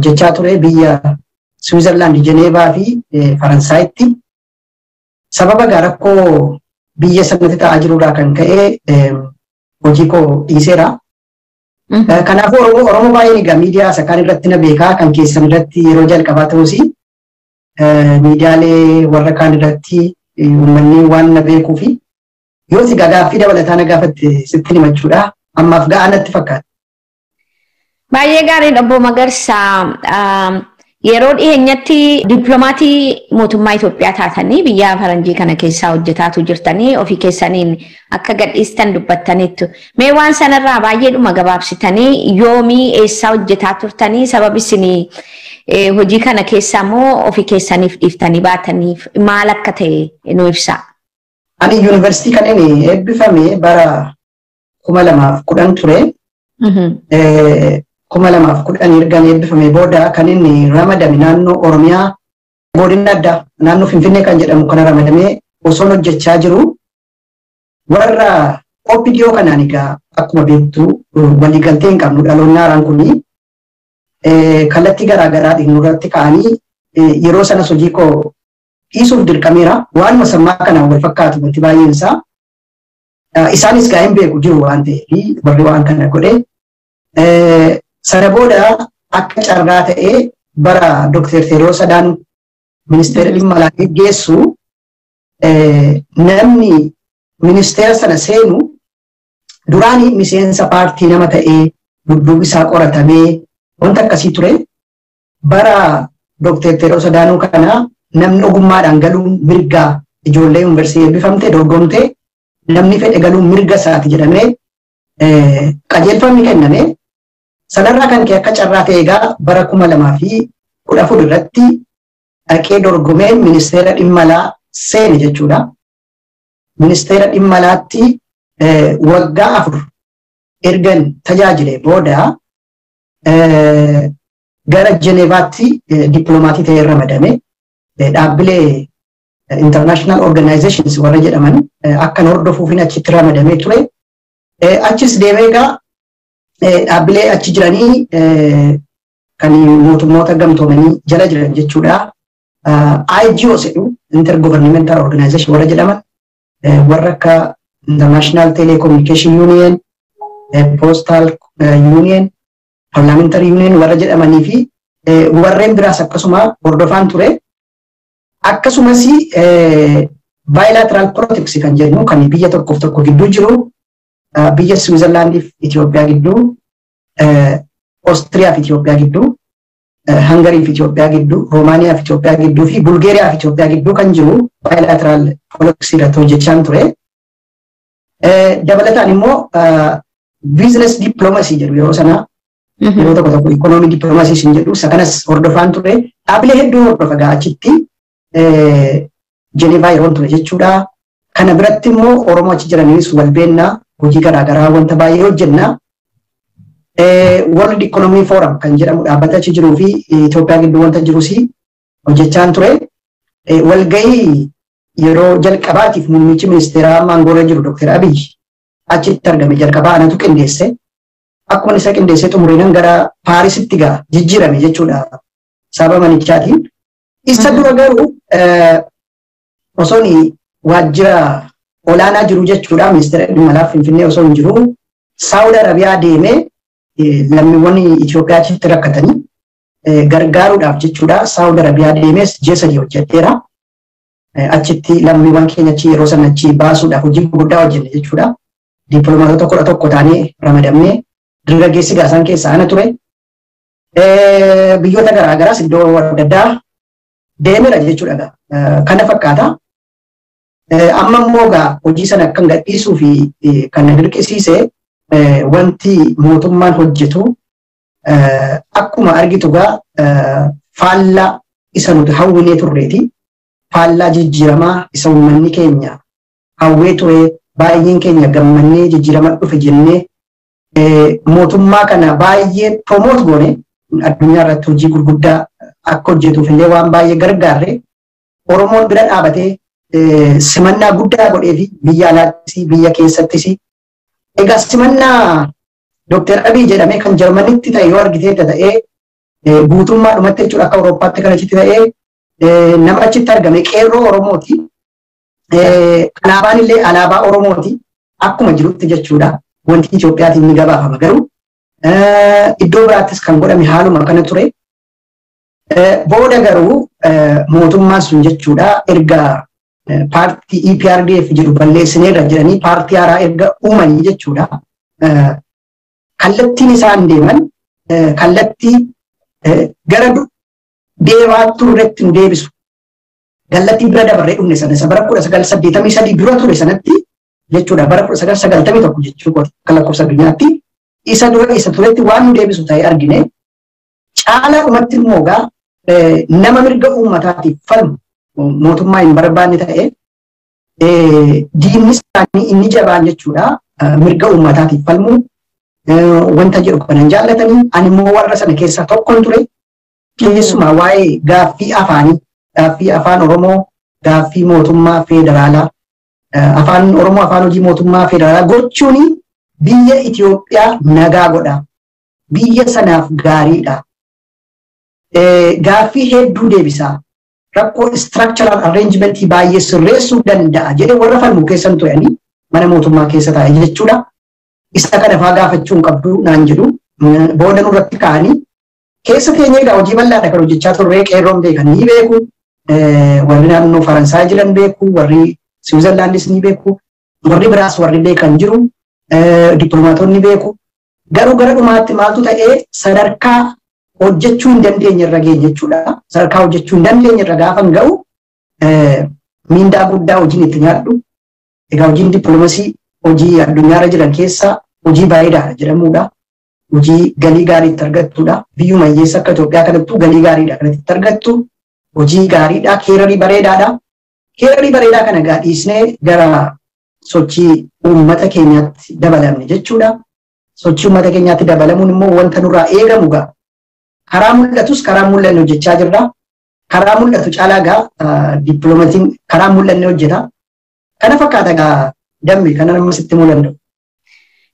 Hojjechaa ture biyya Switzerland, Jeneevaa fi Faransaayitti. Sababa gaa rakkoo biyya sanatti ta'aa jirurraa kan ka'e hojii koo dhiiseera. Kanaafuu Oromoo baay'een egaa miidiyaa isa kaan irratti na beekaa, kan keessan irratti yeroo jalqabaa ta'us miidiyaalee warra kaan irratti uummanni waan na beekuu fi yoo si gaaffii dabalataa na gaafatte sitti himachuudha. Ammaaf ga'aa natti fakkaata. Baay'ee gaariidha, Obbo Magarsaa. Yeroo dhiyeenyatti dippiloomatii mootummaa Itoophiyaa taatanii biyya faranjii kana keessaa hojjetaatu jirtanii ofii keessaniin akka gadhiistan dubbattaniittu. Mee waan sanarraa baay'eedhuma gabaabsitanii, yoomii, eessaa hojjetaa turtanii, sababi isin hojii kana keessaa immoo ofii keessaniif dhiiftanii baataniif maal akka ta'e nu ibsa. Ani yuunivarsiitii kan inni eebbifame bara 2010 ture. 2010 ergan eebbifame booda kan inni ramadame naannoo Oromiyaa, godina addaa naannoo Finfinnee kan jedhamu kana ramadamee osoon hojjechaa jiru, warra OPDO kanaan egaa akkuma beektu waliigaltee hin qabnu. Dhaloonni haaraan kuni kallattii garaagaraatiin nurratti ka'anii yeroo sanas hojii koo dhiisuuf dirqameera. Waanuma sammaa kanaan wal fakkaatu wanti baay'een isaa. Isaanis gaa hin beeku jiru waan ta'eef warri waan kana godhe. Sana booda akka carraa ta'ee bara Dr. Teediroos Adhaanoom ministeera dhimma alaa geggeessu, namni ministeera sana seenu duraanii miseensa paartii nama ta'ee dudduubi isaa qoratamee wanta akkasii ture. Bara Dr. Teediroos Adhaanoom kana namni ogummaadhaan galuun mirgaa, ijoollee yuunivarsiitii eebbifamte dorgomte namni fedhe galuun mirga isaati jedhamee qajeelfamni kenname. Sanarraa kan ka'e akka carraa ta'e egaa bara 2014 irratti dhaqee dorgomee ministeera dhimma alaa seene jechuudha. Ministeera dhimma alaatti waggaa 4 ergan tajaajile booda gara Jeneevaatti dippiloomatii ta'ee ramadame. Dhaabbilee international organizations warra jedhaman akkan hordofuufin achitti ramadamee ture. Achis deemee egaa dhaabbilee achi jiranii kan mootummoota gamtoomanii jala jiran jechuudha. IGO jedhu, Intergovernmental Organization warra jedhaman, warra akka International Telecommunication Union, Postal Union, Parliamentary Union warra jedhamanii fi warreen biraas akkasuma hordofaan ture. Akkasumas bilateral politics kan jennu, kan biyya tokkoof tokko gidduu jiru, biyya Switzerlandiif Itoophiyaa gidduu, Oostiriyaa fi Itoophiyaa gidduu, Hangarii fi Itoophiyaa gidduu, Roomaaniyaa fi Itoophiyaa gidduu fi Bulgeeriyaa fi Itoophiyaa gidduu kan jiru bilateral politics irratti hojjechaan ture. Dabalataan immoo business diplomacy jedhu yeroo sana, yeroo tokko tokko economy diplomacy sin jedhu, isa kanas hordofaan ture. Dhaabbilee hedduu hordofa gaa achitti Jenevaa yeroon ture jechuudha. Kana biratti immoo Oromoo achi jiraniis wal beennaa, hojii garaagaraa wanta baay'ee hojjenna. World Economy Forum kan jedhamu dhaabbata achi jiruu fi Itoophiyaa gidduu wanta jirus hojjechaan ture. Walgahii yeroo jalqabaatiif muummichi ministeeraa amma aangoorra jiru Dr. Abiy achitti argame jalqabaa anatu qindeesse. Akkuma isa qindeessee xumuriinan gara Paarisitti gaa jijjiirame jechuudha sababa manichaatiin. Isa dura garuu osoon waajjira olaanaa jiru jechuudha, ministeera dhimma alaa Finfinnee osoo hin jiru, Saawud Arabiyaa deemee lammiiwwan Itoophiyaa achitti rakkatanii gargaaruudhaaf jechuudha. Saawud Arabiyaa deemees ji'a 3 hojjedheera. Achitti lammiiwwan keenya achi yeroo sana achi baasuudhaaf hojii gurguddaa hojjenne jechuudha. Dippiloomaatota 11 taanee ramadamnee, dargaggeessi gaasaan keessaa ana ture. Biyyoota garaagaraas iddoo adda addaa deemeera jechuudha. Kana fakkaata. Amma immoo egaa hojii sana akkan gadhiisuu fi kan na dirqisiise wanti mootummaan hojjetu akkuma argitu egaa faallaa isa nuti hawwinee turreeti. Faallaa jijjiiramaa isa uummanni keenya hawwee ture, baay'een keenya gammannee jijjiirama dhufe jennee mootummaa kana baay'ee promote goone, addunyaa irratti hojii gurguddaa akka hojjetuuf illee waan baay'ee gargaarre, Oromoon bira dhaabatee simannaa guddaa godhee fi biyya alaattis biyya keessattis. Egaa simannaa Dr. Abiy jedhamee kan Jarmanitti ta'e yoo argitee ta'ee Guutummaadhumatti jechuudha akka Awurooppaatti kan achitti ta'ee nama achitti argame qeerroo Oromooti. Alaabaan illee alaabaa Oromooti. Akkuma jirutti jechuudha. Wanti Itoophiyaatiin ni gabaafama garuu iddoo biraattis kan godhame haaluma kana ture. Booda garuu mootummaan sun jechuudha erga paartii EPRDF jedhu balleessineerra jedhanii paartii haaraa erga uumanii jechuudha. Kallattiin isaan deeman kallattii gara deemaa turretti nu deebisu. Kallattii bira dabarree dhumne sana isa bara 1983 dura ture sanatti jechuudha bara 1991 jechuudha akka lakkoofsa addunyaatti isa dura isa turetti waan nu deebisu ta'ee argine. Caalaadhumatti immoo egaa nama mirga uummataatiif falmu mootummaa hin barbaanne ta'e diinni isaanii inni jabaan jechuudha mirga uummataatiif falmu wanta jedhu kanan jaallatanii ani immoo warra sana keessaa tokkon ture. Keessumaa waa'ee gaaffii afaanii, gaaffii afaan Oromoo, gaaffii mootummaa federaalaa, afaan Oromoo afaan hojii mootummaa federaalaa gochuun biyya Itoophiyaa nagaa godha. Biyya sanaaf gaariidha. Gaaffii hedduu deebisaa. Rakkoo structural arrangementii baay'ee sirreessuu danda'a jedhee warra falmu keessan turanii mana mootummaa keessa taa'e jechuudha. Isa kana faa gaafachuu hin qabdu naan jedhu. Booda nurratti ka'anii keessa keenya egaa hojii bal'aadha kan hojjechaa turre qeerroon beekan ni beeku. Warri naannoo Faransaay jiran beeku, warri Siwiizerlaandis ni beeku, warri biraas warri beekan jiru, dippiloomaatonni beeku. Garuu gara dhumaatti maaltu ta'ee sadarkaa hojjechuu hin dandeenye irra geenye jechuudha. Sadarkaa hojjechuu hin dandeenye irra gaafa hin ga'u miindaa guddaa hojiin itti nyaadhu. Egaa hojiin dippiloomasii hojii addunyaarra jiran keessaa hojii bareedaadha jedhamudha. Hojii galii gaarii itti argattudha. Biyyuma hiyyeessa akka Itoophiyaa kanattuu galii gaariidha kan itti argattu. Hojii gaariidha, keerarii bareedaadha. Keerarii bareedaa kana egaa dhiisnee gara sochii uummata keenyaatti dabalamne jechuudha. Sochii uummata keenyaatti dabalamuun immoo wanta nurraa eegamu gaa. Karaa mul'atus karaa mul'anne hojjechaa jirra. Karaa mul'atu caalaa gaa dippiloomatiin karaa mul'anne hojjeta. Kana fakkaata gaa dammi kana nama sitti himuu danda'u.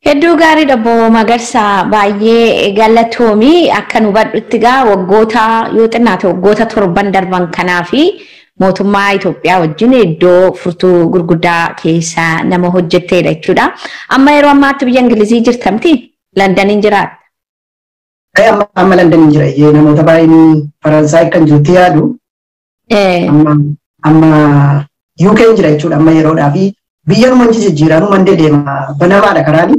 Hedduu gaariidha obbo Magarsaa baay'ee galatoomii akka nu hubadhutti gaa waggoota yoo xinnaate waggoota 7 darban kanaa fi mootummaa Itoophiyaa wajjin iddoo furtuu gurguddaa keessa nama hojjetteedha jechuudha. Amma yeroo ammaatti biyya Ingilizii jirtamti? Londaniin jiraatta? Amma Londaniin jira. Namoota baay'een Faransaay kan jirutti yaadu. Amma UK jira jechuudha amma yeroodhaa fi biyya numan jijjiiraa numan deema banamaadha karaani.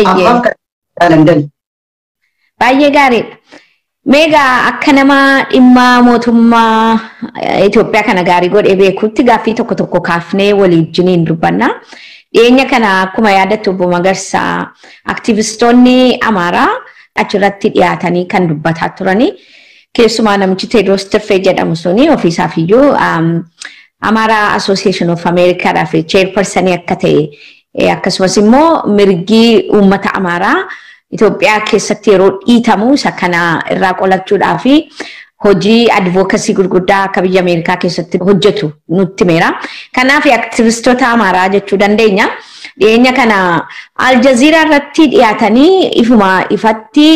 Ammaaf kan London. Baay'ee gaariidha. Meegaa akka nama dhimma mootummaa Itoophiyaa kana gaarii godhee beekutti gaaffii tokko tokko kaafnee waliin dubbanna. Dhiyeenya kana akkuma yaadattu obbo Magarsaa aktivistoonni Amaaraa achirratti dhiyaatanii kan dubbataa turani. Keessumaa namichi Teediroos Tirfee jedhamu suni ofiisaaf iyyuu Amaaraa Association of Americaadhaaf chairpersonii akka ta'e akkasumas immoo mirgi uummata Amaaraa Itoophiyaa keessatti yeroo dhiitamu isa kana irraa qolachuudhaa fi hojii advookasii gurguddaa akka biyya Ameerikaa keessatti hojjetu nutti himeera. Kanaaf aktivistoota Amaaraa jechuu dandeenya. Dhiyeenya kana Aljazeeraa irratti dhiyaatanii ifuma ifatti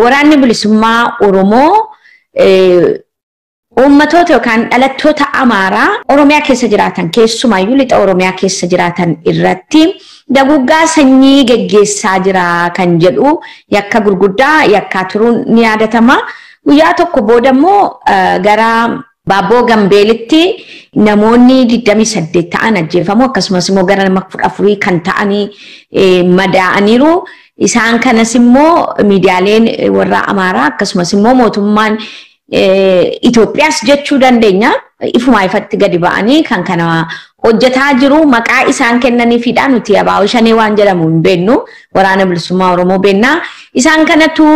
waraanni bilisummaa Oromoo uummatoota yookaan dhalattoota Amaaraa Oromiyaa keessa jiraatan keessumaayyuu lixa Oromiyaa keessa jiraatan irratti daguggaa sanyii geggeessaa jira kan jedhu yakka gurguddaa yakkaa turuun ni yaadatama. Guyyaa tokko booda immoo gara Baabboo Gambeelitti namoonni 28 ta'an ajjeefamu akkasumas immoo gara nama 14 kan ta'anii madaa'aniiru. Isaan kanas immoo miidiyaaleen warra Amaaraa akkasumas immoo mootummaan Itoophiyaas jechuu dandeenya. Ifumaa ifatti gadi ba'anii kan kana hojjetaa jiru maqaa isaan kennaniifidha. Nuti abaa'oo shanee waan jedhamu hin beeknu waraana bilisummaa Oromoo beekna. Isaan kanatu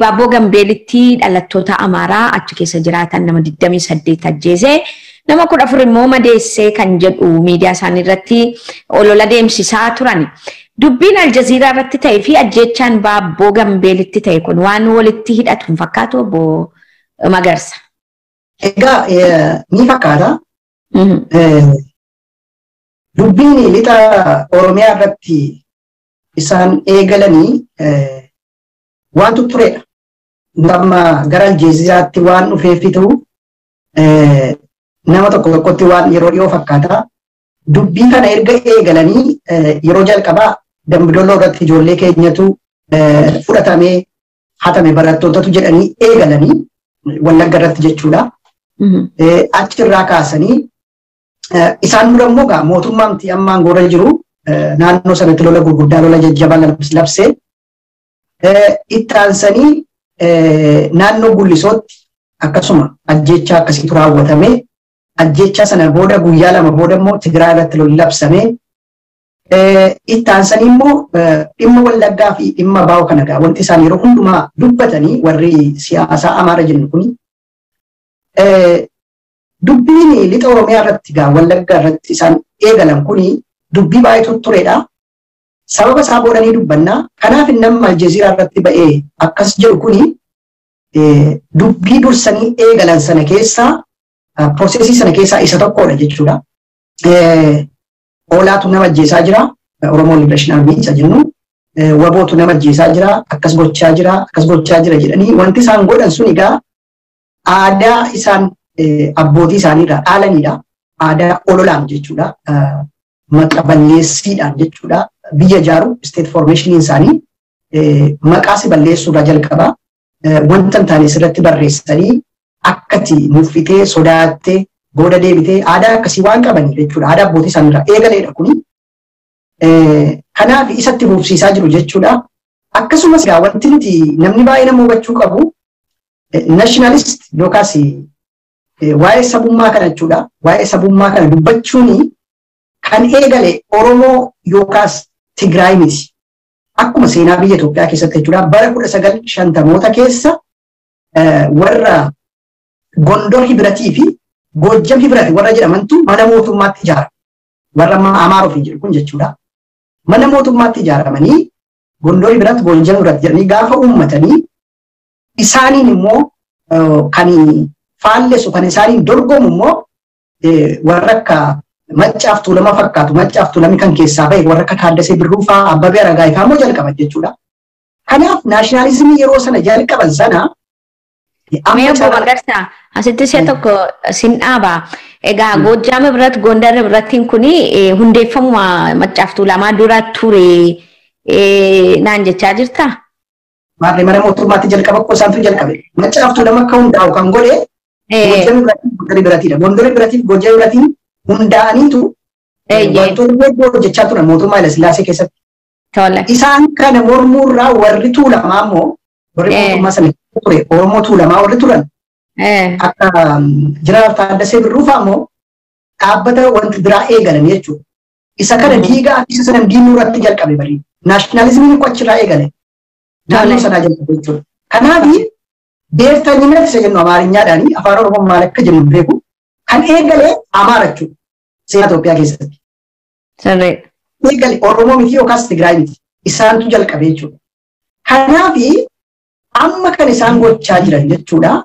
Baabboo Gambeelitti dhalattoota Amaaraa achi keessa jiraatan nama 28 ajjeese nama 14 immoo madeessee kan jedhu miidiyaa isaanii irratti olola deemsisaa turan. Dubbiin Aljazeeraa irratti ta'ee fi ajjeechaan Baabboo Gambeelitti ta'e kun waan walitti hidhatu hin fakkaatu obbo Magarsa. Egaa ni fakkaata. Dubbiin lixa Oromiyaa irratti isaan eegalanii waantu turedha. Amma gara Aljeeziraatti waan dhufeefitu nama tokko tokkotti waan yeroo dhiyoo fakkaata. Dubbii kana erga eegalanii yeroo jalqabaa Dambidolloo irratti ijoollee keenyatu fudhatamee hatame barattootatu jedhanii eegalanii Wallagga irratti jechuudha. Achirraa kaasanii isaan dura immoo gaa mootummaamti amma aangoorra jiru naannoo sanatti lola gurguddaa lola jajjabaa labsee itti aansanii naannoo Gullisootti akkasuma ajjechaa akkasiitu raawwatame. Ajjechaa sana booda guyyaa lama booda immoo Tigraay irratti lolli labsame. Itti aansanii immoo dhimma Wallaggaa fi dhimma Baa'oo kana gaa wanti isaan yeroo hundumaa dubbatanii warri siyaasaa Amaara jennu kuni dubbiin lixa Oromiyaa irratti gaa Wallaggaa irratti isaan eegalan kuni dubbii baay'eetu turedha. Sababa isaa boodanii dubbannaa. Kanaaf nama Aljeeziraa irratti ba'ee akkas jedhu kuni dubbii dursanii eegalan sana keessaa piroosesii sana keessaa isa tokkodha jechuudha. Oolaatu nama ajjeesaa jira. Oromoo Liberation Army isa jennu. Wabootu nama ajjeesaa jira. Akkas gochaa jira. Akkas gochaa jira jedhanii wanti isaan godhan sun egaa aadaa isaan abbootii isaaniirraa dhaalanidha. Aadaa ololaan jechuudha. Maqa balleessiidhaan jechuudha. Biyya ijaaru state formation isaanii maqaa si balleessuurraa jalqaba. Wanta hin taane sirratti barreessanii akkati nuffitee sodaattee booda deebitee aadaa akkasii waan qabaniif jechuudha. Aadaa abbootii isaaniirraa eegaleedha kuni. Kanaaf isatti fufsiisaa jiru jechuudha. Akkasumas egaa wanti nuti namni baay'ee nama hubachuu qabu nationalist yookaas waa'ee sabummaa kana jechuudha. Waa'ee sabummaa kana dubbachuun kan eegale Oromoo yookaas Tigraay miti. Akkuma seenaa biyya Itoophiyaa keessatti jechuudha. Bara 1950moota keessa warra Gondor Hibratii fi Gojjam Hibrati warra jedhamantu mana mootummaatti ijaarame. Warra Amaaroo fi jedhu kun jechuudha. Mana mootummaatti ijaaramanii Gondor Hibrat, Gojjam Hibrat jedhanii gaafa uummatanii isaaniin immoo kan faallessu kan isaaniin dorgomu immoo warra akka Maccaaf Tuulama fakkaatu Maccaaf Tuulami kan keessaa bahe warra akka Taaddasee Birruu fa'aa Abbabee Aragaay fa'aa immoo jalqaban jechuudha. Kanaaf naashinaalizimii yeroo sana jalqaban sana Mee obbo Magarsaa asitti si'a tokko sin dhaaba. Egaa Gojjaam Hibrat Gondar Hibrattiin kuni hundeeffamuma Maccaaf Tuulamaa dura ture naan jechaa jirtaa? Maarree mana mootummaatti jalqaba akkoo isaantu jalqabe. Maccaaf Tuulama akka hundaa'u kan godhe Gojjaam Hibratiif Gondar Hibratiidha. Gondar Hibratiif Gojjaam Hibratiin hundaa'aniitu wantoota hedduu hojjechaa turan mootummaa Hayilasillaasee keessatti. Isaan kana mormuurraa warri Tuulamaa immoo warri mootummaa sana ture Oromoo Tuulamaa warri turan akka Jeneraal Taaddasee Birruu fa'aa immoo dhaabbata wanti biraa eegalan jechuudha. Isa kana diigaa isa sana diinuu irratti jalqabe barii. Naashinaalizimiin kun achirraa eegale. Naannoo sanaa jalqabe jechuudha. Kanaaf beertanyinat isa jennu Amaarinyaadhaani afaan Oromoo maal akka jennu beeku kan eegale Amaara jechuudha. Seenaa Itoophiyaa keessatti. Eegale Oromoo miti yookaas Tigraay miti. Isaantu jalqabe jechuudha. Kanaaf amma kan isaan gochaa jiran jechuudha.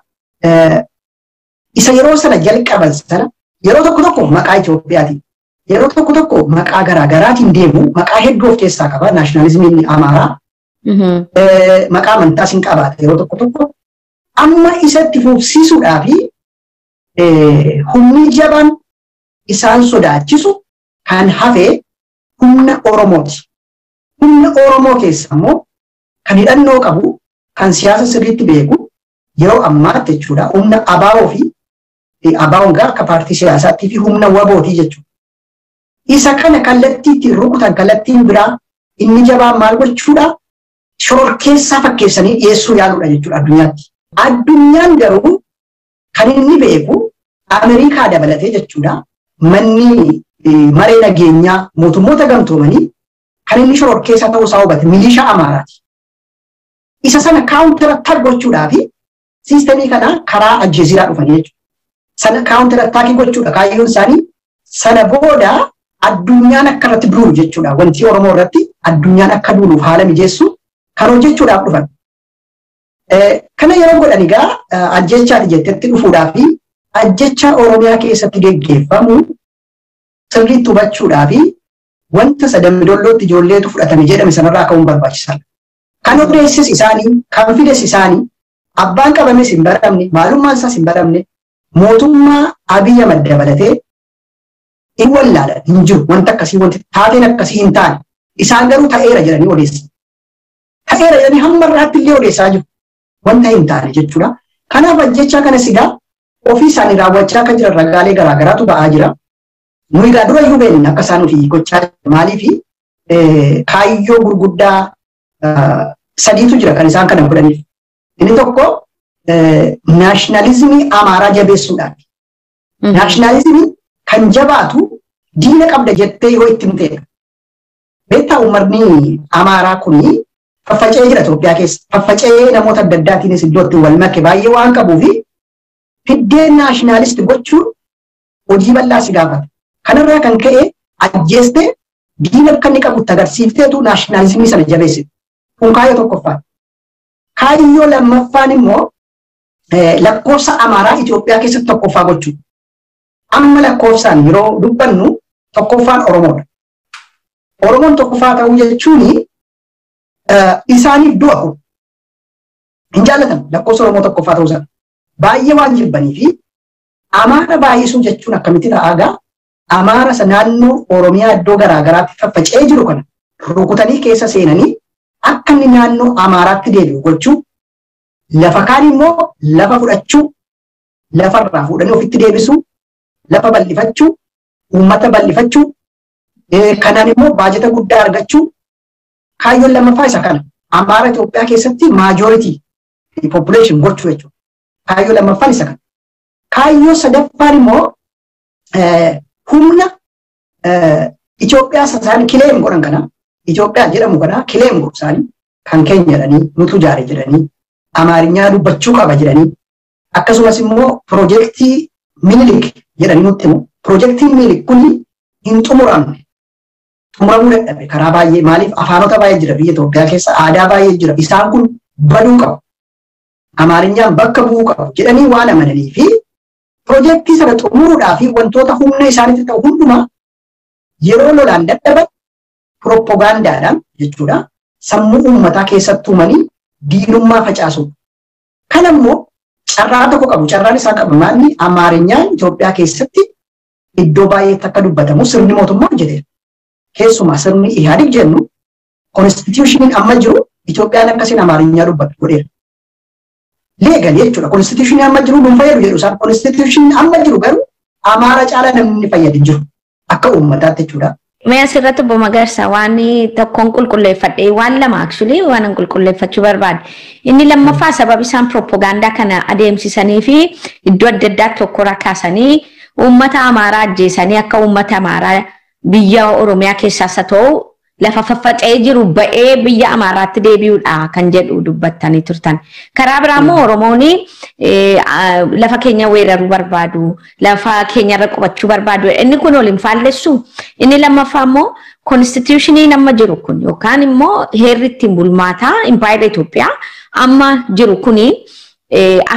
Isa yeroo sana jalqaban sana yeroo tokko tokko maqaa Itoophiyaatiin yeroo tokko tokko maqaa garaagaraatiin deemu maqaa hedduu of keessaa qaba naashinaalizimiin Amaaraa. Maqaa amantaas hin qabaata yeroo tokko tokko. Amma isatti fufsiisuudhaaf humni jabaan isaan sodaachisu kan hafe humna Oromooti. Humna Oromoo keessa immoo kan hidhannoo qabu kan siyaasa sirriitti beeku yeroo ammaatti jechuudha humna ABO fi ABO'n gaa akka paartii siyaasaatti fi humna WBO'ti jechuudha. Isa kana kallattii ittiin rukutan kallattiin biraa inni jabaan maal gochuudha shororkeessaa fakkeessanii dhiyeessuu yaaluudha jechuudha addunyaatti. Addunyaan garuu kan inni beeku Ameerikaa dabalatee jechuudha manni maree nageenyaa mootummoota gamtoomanii kan inni shororkeessaa ta'uu isaa hubate milishaa Amaaraati. Isa sana kaawuntara attaak gochuudhaa fi siistemii kana karaa Aljeeziraa dhufanii jechuudha. Sana kaawuntara attaakii gochuudha kaayyoon isaanii sana booda addunyaan akka irratti duulu jechuudha. Wanti Oromoo irratti addunyaan akka duuluuf haala mijeessu kan hojjechuudhaaf dhufan. Kana yeroo godhan egaa ajjechaati jettetti dhufuudhaa fi ajjecha Oromiyaa keessatti geggeeffamu sirriitti hubachuudhaa fi wanta Dambidollootti ijoolleetu fudhatame jedhame sanarraa ka'uun barbaachisaadha. Kan odeesses isaanii, kan fides isaanii, Abbaan qabames hin baramne, maalummaan isaas hin baramne, mootummaa Abiy Ahmad dabalatee hin wallaalan hin jiru. Wanta akkasii, wanti taateen akkasii hin taane. Isaan garuu ta'eera jedhanii odeessan. Ta'eera jedhanii hamma irraatti illee odeessaa jiru. Wanta hin taane jechuudha. Kanaaf ajjechaa kana sigaa ofii isaanii raawwachaa kan jiran ragaalee garaagaraatu ba'aa jira. Nuyi egaa dura iyyuu beekna akka isaan ofii gochaa jiran. Maaliif kaayyoo gurguddaa sadiitu jira kan isaan kana godhaniif. Inni tokko naashinaalizimii Amaaraa jabeessuudhaan. Naashinaalizimii kan jabaatu diina qabda jettee yoo itti himteedha. Beektaa uummanni Amaaraa kuni faffaca'ee jira Itoophiyaa keessa. Faffaca'ee namoota adda addaatiinis iddoo itti wal make baay'ee waan qabuufi fiddeen naashinaalisti gochuun hojii bal'aa si gaafata. Kanarraa kan ka'e ajjeestee diina akka inni qabutti agarsiifteetu naashinaalizimii sana jabeessite. Kun kaayyoo tokkoffaadha. Kaayyoo lammaffaan immoo lakkoofsa Amaaraa Itoophiyaa keessatti tokkoffaa gochuudha. Amma lakkoofsaan yeroo dubbannu tokkoffaan Oromoodha. Oromoon tokkoffaa ta'uu jechuun isaaniif du'a kun. Hin jaallatan lakkoofsa Oromoo tokkoffaa ta'uu sana. Baay'ee waan jibbanii fi Amaara baay'isuu jechuun akkamitti ta'aa gaa? Amaara isa naannoo Oromiyaa iddoo garaagaraatti faffaca'ee jiru kana rukutanii keessa seenanii akka inni naannoo Amaaraatti deebi'u gochuu, lafa kaan immoo lafa fudhachuu, lafarraa fuudhanii ofitti deebisuu, lafa bal'ifachuu, uummata bal'ifachuu, kanaan immoo baajata guddaa argachuu. Kaayyoon lammaffaa isa kana. Amaara Itoophiyaa keessatti maajooritii population gochuu jechuudha. Kaayyoo lammaffaan isa kana. Kaayyoo sadaffaan immoo humna Itoophiyaa isaan kileem godhan kana, Itoophiyaa jedhamu kana kileem godhu isaanii kan keenya jedhanii, nutu ijaare jedhanii, Amaarinyaa dubbachuu qaba jedhanii, akkasumas immoo piroojeektii Minilik jedhanii nutti himu. Piroojeektiin Minilik kun hin xumuramne. Xumuramuu dadhabe karaa baay'ee. Maaliif afaanota baay'ee jira biyya Itoophiyaa keessa, aadaa baay'ee jira. Isaan kun baduu qabu. Amaarinyaan bakka bu'uu qabu jedhanii waan amananii fi piroojeektii sana xumuruudhaa fi wantoota humna isaaniitti ta'u hundumaa yeroo lolaan dadhaban pirooppogaandaadhaan jechuudha sammuu uummataa keessatti uumanii diinummaa facaasu. Kana immoo carraa tokko qabu. Carraan isaan qabu maalni Amaarinyaan Itoophiyaa keessatti iddoo baay'eetti akka dubbatamu sirni mootummaa hojjeteera. Keessumaa sirni Ihaadig jennu konstituushiniin amma jiru Itoophiyaan akkasiin Amaarinyaa dubbatu godheera. Leegali jechuudha. Konstituushiniin amma jiru nun fayyadu jedhu isaan. Konstituushiniin amma jiru garuu Amaara caalaa namni fayyadu jiru akka uummataatti jechuudha. Mee asirratti obbo Magarsaa waan tokkoon qulqulleeffadhee waan lama actually waan qulqulleeffachuu barbaade. Inni lammaffaa sababa isaan pirooppogaandaa kana adeemsisanii fi iddoo adda addaatti tokko kaasanii uummata Amaaraa ajjeesanii akka uummata Amaaraa biyya Oromiyaa keessaas haa ta'u lafa faffaca'ee jiru ba'ee biyya Amaaraatti deebi'uudha kan jedhu dubbattanii turtan. Karaa biraa immoo Oromoon lafa keenya weeraruu barbaadu, lafa keenyarra qubachuu barbaadu. Inni kun wal hin faallessu. Inni lammaffaa immoo konstituushinii amma jiru kun yookaan immoo heerri ittiin bulmaataa impaayera Itoophiyaa amma jiru kuni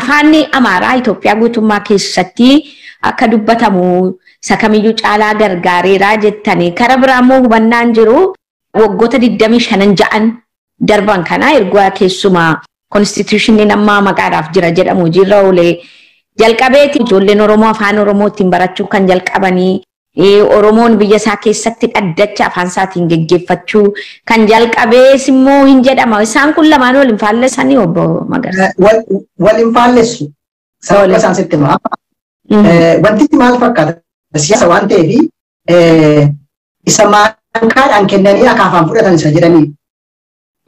afaanni Amaaraa Itoophiyaa guutummaa keessatti akka dubbatamu isa kamiyyuu caalaa gargaareera jettanii. Karaa biraa immoo hubannaan jiru waggoota 25 ja'an darban kana ergaa keessumaa konstituushiniin amma maqaadhaaf jira jedhamu hojiirra oolee jalqabeeti ijoolleen Oromoo afaan Oromootiin barachuu kan jalqabanii Oromoon biyya isaa keessatti dhaddacha afaan isaatiin geggeeffachuu kan jalqabees immoo hin jedhama. Isaan kun lamaan wal hin faallessanii obbo Magarsaa? Wal hin faallessu. Sababa isaan sitti himaa. Wantichi maal fakkaata? Siyaasa waan ta'eef isa maankaadhaan kennanii akaafaan fudhatan isa jedhanii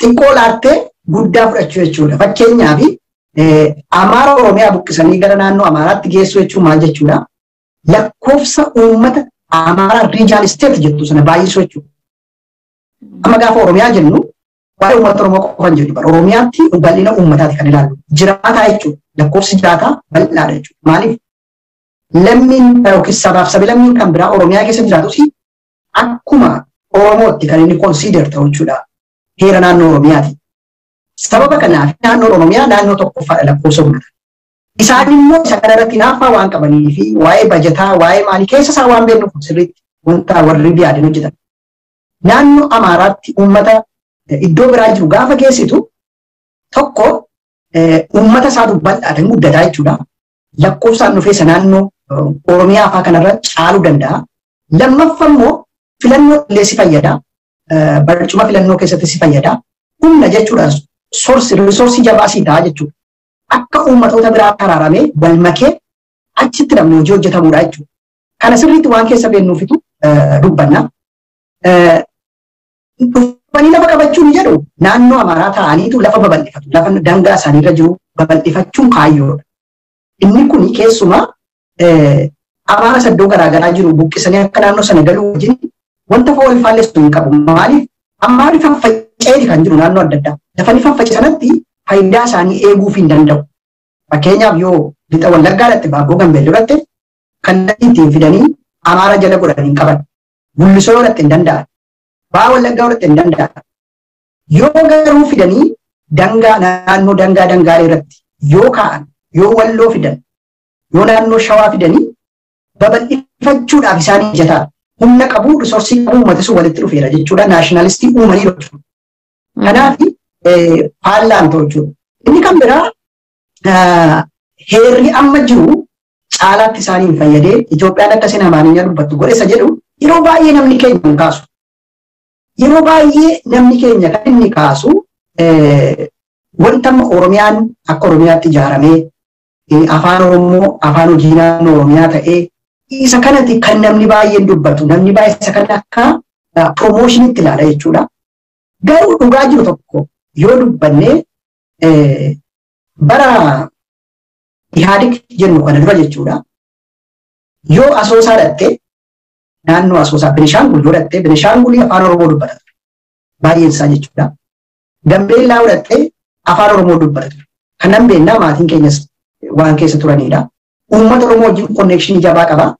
xiqqoo laattee guddaa fudhachuu jechuudha. Fakkeenyaaf Amaara Oromiyaa buqqisanii gara naannoo Amaaraatti geessuu jechuun maal jechuudha? Lakkoofsa uummata Amaaraa riijaal isteet jettu sana baay'isuu jechuudha. Amma gaafa Oromiyaa jennu waa'ee uummata Oromoo qofan jedhu bara Oromiyaatti bal'ina uummataati kan ilaallu. Jiraataa jechuudha. Lakkoofsi jiraataa bal'aadha jechuudha. Maaliif? Lammiin yookiin sabaaf sablammiin kan biraa Oromiyaa keessa jiraatus akkuma Oromootti kan inni konsiider ta'u jechuudha. Heera naannoo Oromiyaati. Sababa kanaaf naannoon Oromiyaa naannoo tokkoffaadha lakkoofsa uummataa. Isaan immoo isa kanarratti hinaaffaa waan qabanii fi waa'ee bajataa, waa'ee maalii keessa isaa waan beeknuuf sirriitti wanta warri yaadeen hojjetan. Naannoo Amaaraatti uummata iddoo biraa jiru gaafa geessitu tokko Uummata isaatu bal'aatan guddataa jechuudha. Lakkoofsaan dhufee isa naannoo Oromiyaa fa'aa kanarra caaluu danda'a. Lammaffaa immoo filannoo illee si fayyada. Barcuma filannoo keessatti si fayyada. Humna jechuudha, resource jabaa si ta'a jechuudha. Akka uummatoota biraa araaramee wal makee achitti namni hojii hojjetamudha jechuudha. Kana sirriitti waan keessa beennuufitu dubbanna. Dhufanii lafa qabachuun jedhu naannoo Amaaraa ta'aniitu lafa babal'ifatu. Lafa dangaa isaaniirra jiru babal'ifachuun kaayyoodha. Inni kun keessumaa Amaara saddoo garaagaraa jiru buqqisanii akka naannoo sana galuu wajjin wanta wal faallessu hin qabu. Maaliif Amaarri faffaca'eeti kan jiru naannoo adda addaa. Lafanii fafface sanatti faayidaa isaanii eeguuf hin danda'u. Fakkeenyaaf yoo lixa Wallaggaa irratti Baabboo Gambeelloo irratti kallattii ittiin fidanii Amaara jala godhan hin qaban. Gullisoo irratti hin danda'an. Baa Wallaggaa irratti hin danda'an. Yoo garuu fidanii dangaa naannoo dangaa dangaalee irratti yoo kaa'an, yoo Walloo fidan, yoo naannoo Shawaa fidanii babal'ifachuudhaaf isaanii mijataa. Humna qabu, resource qabu, uummata sun walitti dhufeera jechuudha. Nationalist uumanii jechuudha. Kanaaf faallaan ta'u jechuudha. Inni kan biraa heerri amma jiru caalaatti isaaniin fayyadee Itoophiyaan akka isin Amaarinya dubbattu godhe isa jedhu yeroo baay'ee namni keenya hin kaasu. Yeroo baay'ee namni keenya kan inni kaasu wanta amma Oromiyaan akka Oromiyaatti ijaaramee afaan Oromoo afaan hojii naannoo Oromiyaa ta'ee isa kanatti kan namni baay'een dubbatu, namni baay'ee isa kana akka promotionitti ilaala jechuudha. Garuu dhugaa jiru tokko yoo dubbanne bara Ihaadig jennu kana dura jechuudha. Yoo Asoosaa dhatte, naannoo Asoosaa Benishaangul yoo dhatte, Benishaangulii afaan Oromoo dubbata ture. Baay'een isaa jechuudha. Gambeellaa yoo dhatte afaan Oromoo dubbata ture. Kanan beennaa maatiin keenyas waan keessa turanidha. Uummata Oromoo wajjin connection jabaa qaba.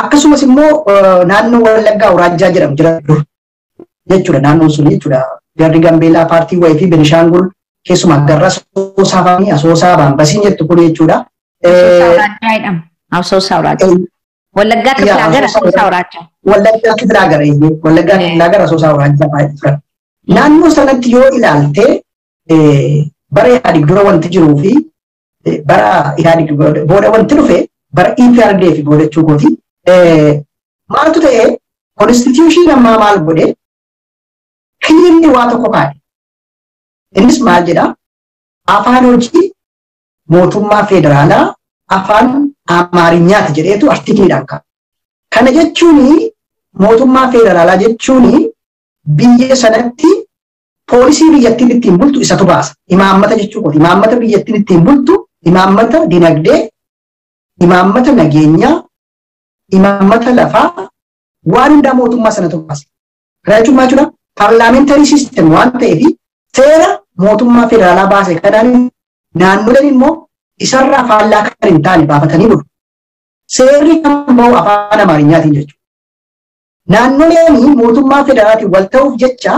Akkasumas immoo naannoo Wallaggaa Awuraajjaa jedhamu jira dur jechuudha, naannoon sun jechuudha. Garri Gambeellaa paartii wayii fi Benishaangul keessumaa garra Asoosaa fa'aa Asoosaa Baambasiin jettu kun jechuudha. Asoosaa Awuraajjaa. Wallaggaa Kiflaa gara Asoosaa Awuraajjaa. Wallaggaa Kiflaa gara Wallaggaa Kiflaa gara Asoosaa Awuraajjaa baay'ee turan. Naannoo sanatti yoo ilaalte bara Ihaadig dura wanti jiruu fi bara Ihaadig booda wanti dhufe, bara EPRDF booda jechuu kooti. Maaltu ta'e? Constitution ammaa maal godhe? Clearly waa tokko kaa'e. Innis maal jedhaa? Afaan hojii mootummaa federaalaa afaan Amaarinyaati jedheetu articleiidhaan kaa'e. Kana jechuun mootummaa federaalaa jechuun biyya sanatti policy biyyattiin ittiin bultu isatu baasa. Imaammata jechuu kooti. Imaammata biyyattiin ittiin bultu, imaammata dinagdee, imaammata nageenyaa, imaammata lafaa, waan hundaa mootummaa sanatu baasa. Kana jechuun maal jechuudha? Parliamentary system waan ta'eef seera mootummaa federaalaa baase kanaan naannoleen immoo isarraa faallaa kan hin taane baafatanii bulu. Seerri kan bahu afaan Amaarinyaatiin jechuudha. Naannoleen mootummaa federaalaatiin wal ta'uuf jecha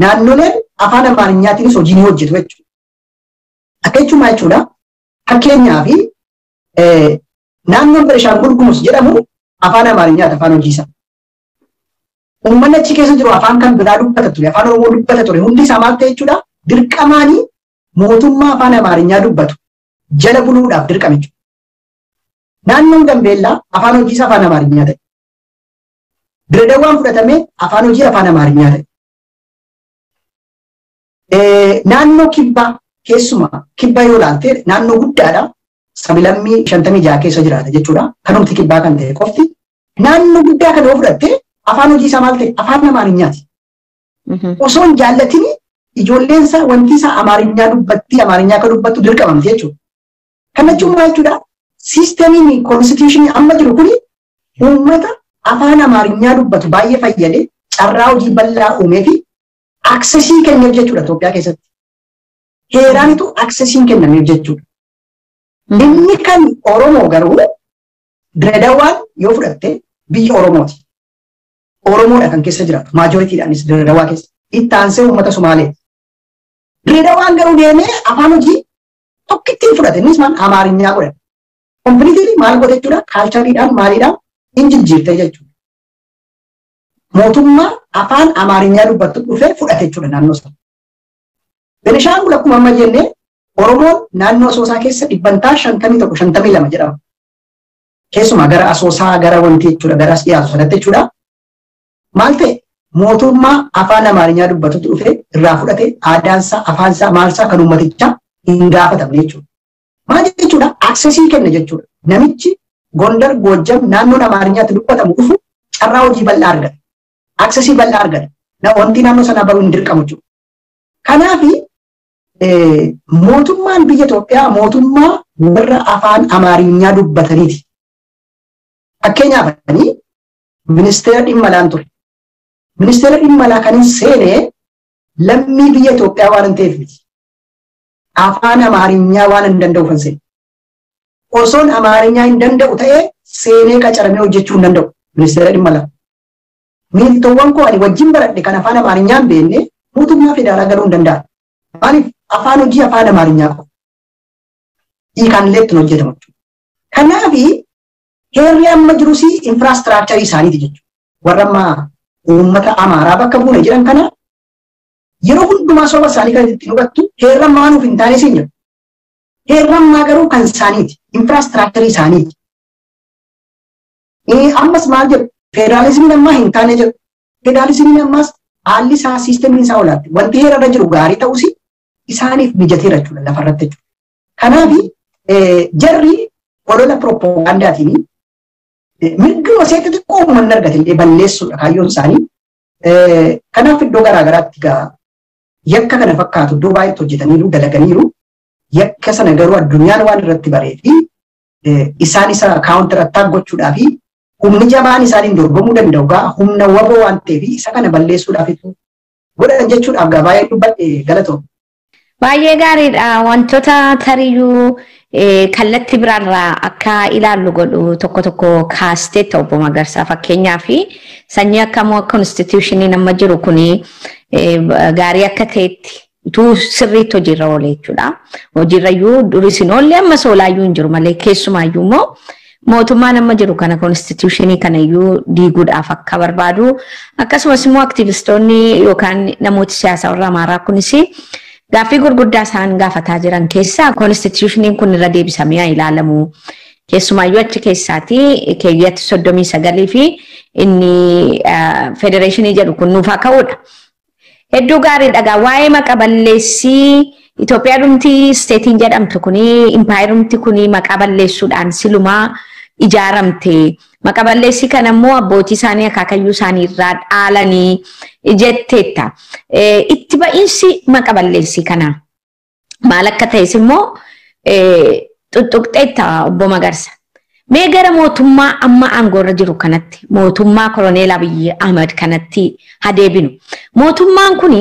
naannoleen afaan Amaarinyaatiin hojii ni hojjetu jechuudha. Akka jechuun maal jechuudha? Fakkeenyaaf naannoon Benishaangul Gumuz jedhamu afaan Amaarinyaati afaan hojii isaa. Uummanni achi keessa jiru afaan kan biraa dubbata ture, afaan Oromoo dubbata ture, hundi isaa maal ta'e jechuudha? Dirqamaanii mootummaa afaan Amaarinyaa dubbatu jala buluudhaaf dirqame jechuudha. Naannoon Gambeellaa afaan hojii isaa afaan Amaarinyaa ta'e. Diredawaan fudhatamee afaan hojii afaan Amaarinyaa ta'e. Naannoo kibbaa, keessumaa kibba yoo ilaalte, naannoo guddaadha. Sabilammii 56 keessa jiraata jechuudha. Kanumti kibbaa kan ta'e qofti. Naannoo guddaa kana yoo fudhatte afaan hojii isaa maal ta'e? Afaan Amaarinyaati. Osoo hin jaallatini ijoolleen isaa wanti isaa Amaarinyaa dubbatti, Amaarinyaa akka dubbattu dirqamamti jechuudha. Kana jechuun maal jechuudha? Systemiin constitution amma jiru kuni uummata afaan Amaarinyaa dubbatu baay'ee fayyade, carraa hojii bal'aa uumee fi access kenneef jechuudha Itoophiyaa keessatti. Heeraanitu accessiin kennameef jechuudha. Inni kan Oromoo garuu Diredawaan yoo fudhatte biyya Oromooti. Oromoodha kan keessa jiraatu. Majoritydhaanis Diredawaa keessa. Itti aansee uummata Sumaaleeti. Diredawaan garuu deemee afaan hojii tokkittiin fudhate. Innis maal? Amaarinyaa godhate. Completely maal godhe jechuudha? Cultureiidhaan maaliidhaan hin jijjiirte jechuudha. Mootummaa afaan Amaarinyaa dubbattu dhufee fudhate jechuudha naannoo sana. Benishaangul akkuma amma jennee Oromoon naannoo Asoosaa keessa 51% 52% jedhama. Keessumaa gara Asoosaa gara wanti jechuudha gara as dhiyaatu sanatti jechuudha. Maal ta'e mootummaa afaan Amaarinyaa dubbatutu dhufe irraa fudhate aadaansaa afaansaa maalsaa kan uummatichaa hin gaafatamne jechuudha. Maal jechuudha? Aksesii kenna jechuudha. Namichi Gondar, Goojjam naannoon Amaarinyaatti dubbatamu dhufu carraa hojii bal'aa argata. Aksesii bal'aa argata. Wanti naannoo sanaa baruu hin dirqamu jechuudha. Kanaafi mootummaan biyya Itoophiyaa mootummaa warra afaan Amaarinyaa dubbataniiti. Fakkeenyaaf ministeera dhimma alaan ture. Ministeera dhimma alaa kan hin seene lammii biyya Itoophiyaa waan hin ta'eef miti. Afaan Amaarinyaa waan hin danda'uuf hin seene. Osoon Amaarinyaa hin danda'u ta'ee seenee qacaramee hojjechuu hin danda'u ministeera dhimma alaa. Miiltowwan koo ani wajjin baradhe kan afaan Amaarinyaa hin beekne mootummaa federaalaa galuu hin danda'an. Maaliif afaan hojii afaan Amaarinyaa qofa. Hiikaan illee ittiin hojjetamu jechuudha. Kanaafi heerri amma jirus infiraastiraakcharii isaaniiti jechuudha. Warra amma uummata Amaaraa bakka buune jedhan kana yeroo hundumaa soba isaanii kan ittiin hubattu heerri ammaa nuuf hin taane siin jedhu. Heerri ammaa garuu kan isaaniiti. Infiraastiraakcharii isaaniiti. Ammas maal jedhu? Federaalizimiin ammaa hin taane jedhu. Federaalizimiin ammaas haalli isaa siistemiin isaa olaatti. Wanti heerarra jiru gaarii ta'us isaaniif mijateera jechuudha lafarratti jechuudha. Kanaafi jarri olola pirooppogaandaatiin mirga waseetti xiqqoo uummanni argate illee balleessuudha kaayyoon isaanii. Kanaaf iddoo garaagaraatti egaa yakka kana fakkaatu iddoo baay'eetti hojjetaniiru dalaganiiru. Yakka sana garuu addunyaan waan irratti baree fi isaan isa kaawuntar attaak gochuudhaa fi humni jabaan isaaniin dorgomuu danda'u gaa humna waboo waan ta'eef isa kana balleessuudhaaf godhan jechuudhaaf gaa baay'ee dubbadhe galatoo. Baay'ee gaariidha. Wantoota tariyyuu kallattii biraarraa akka ilaallu godhu tokko tokko kaasteetta obbo Magarsaa. Fakkeenyaaf sanyii akkamuu konstituushiniin amma jiru kuni gaarii akka ta'etti utuu sirriitti hojiirra oole jechuudha. Hojiirrayyuu duris hin oolle ammas oolaayyuu hin jiru malee keessumaayyuu immoo mootummaan amma jiru kana konstituushinii kanayyuu diiguudhaaf akka barbaadu akkasumas immoo aktivistoonni yookaan namooti siyaasaa warra Amaaraa kunis gaaffii gurguddaa isaan gaafataa jiran keessaa konstituushiniin kun irra deebisamee haa ilaalamu. Keessumaayyuu achi keessaati keeyyatti 39 fi inni federeeshinii jedhu kun nuuf haa ka'uudha. Hedduu gaariidha gaa waa'ee maqa balleessii Itoophiyaa dhumti isteetiin jedhamtu kuni impaayerumti kuni maqaa balleessuudhaan silumaa ijaaramte. Maqa balleessii kana immoo abbootii isaanii akaakayyuu isaanii irraa dhaalanii jetteetta. Itti ba'iinsi maqa balleessii kana maal akka ta'es immoo xuxuqxeetta obbo Magarsa. Mee gara mootummaa amma aangoorra jiru kanatti mootummaa Koloneel Abiyyi Ahmad kanatti haa deebinu. Mootummaan kuni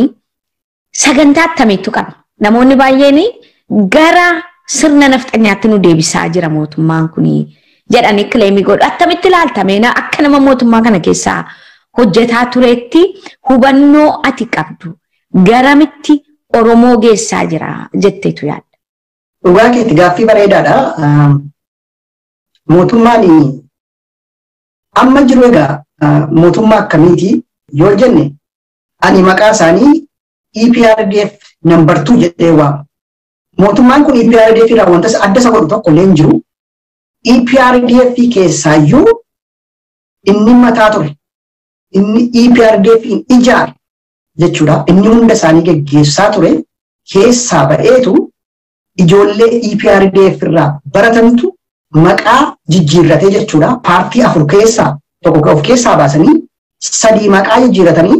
sagantaa akkamiitu qaba? Namoonni baay'een gara sirna nafxanyaatti nu deebisaa jira mootummaan kuni jedhanii kileemii godhu. Attamitti ilaalta akka nama mootummaa kana keessaa hojjetaa turetti hubannoo ati qabdu garamitti Oromoo geessaa jira jetteetu yaadda? Dhugaa keetti gaaffii bareedaadha. Mootummaan amma jiru egaa mootummaa akkamiiti yoo jenne ani maqaa isaanii EPRDF number 2 jedhee waama. Mootummaan kun EPRDF irraa wanta adda isa godhu tokko illee hin jiru. EPRDF keessaayyuu inni mataa ture. Inni EPRDF ijaare jechuudha. Inni hunda isaanii geggeessaa ture keessaa ba'eetu ijoollee EPRDF irraa baratantu maqaa jijjiirratee jechuudha. Paartii 4 keessaa tokko of keessaa baasanii 3 maqaa jijjiirratanii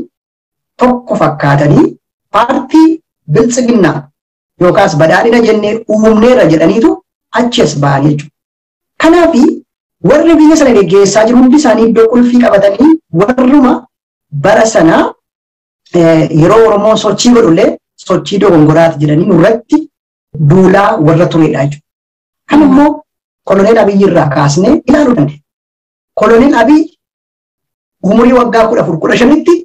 tokko fakkaatanii paartii biltsiginnaa yookaas badhaadhina jennee uumneerra jedhaniitu achi as ba'anii jechuudha. Kanaafi warri biyya sana geggeessaa jiru hundi isaanii iddoo qulfii qabatanii warruma bara sanaa yeroo Oromoon sochii godhullee sochii dogongoraati jedhanii nurratti duulaa warra turedha jechuudha. Kan immoo Koloneel Abiyyi irraa kaasnee ilaaluu dandeenya. Koloneel Abiyyi umurii waggaa 14-15tti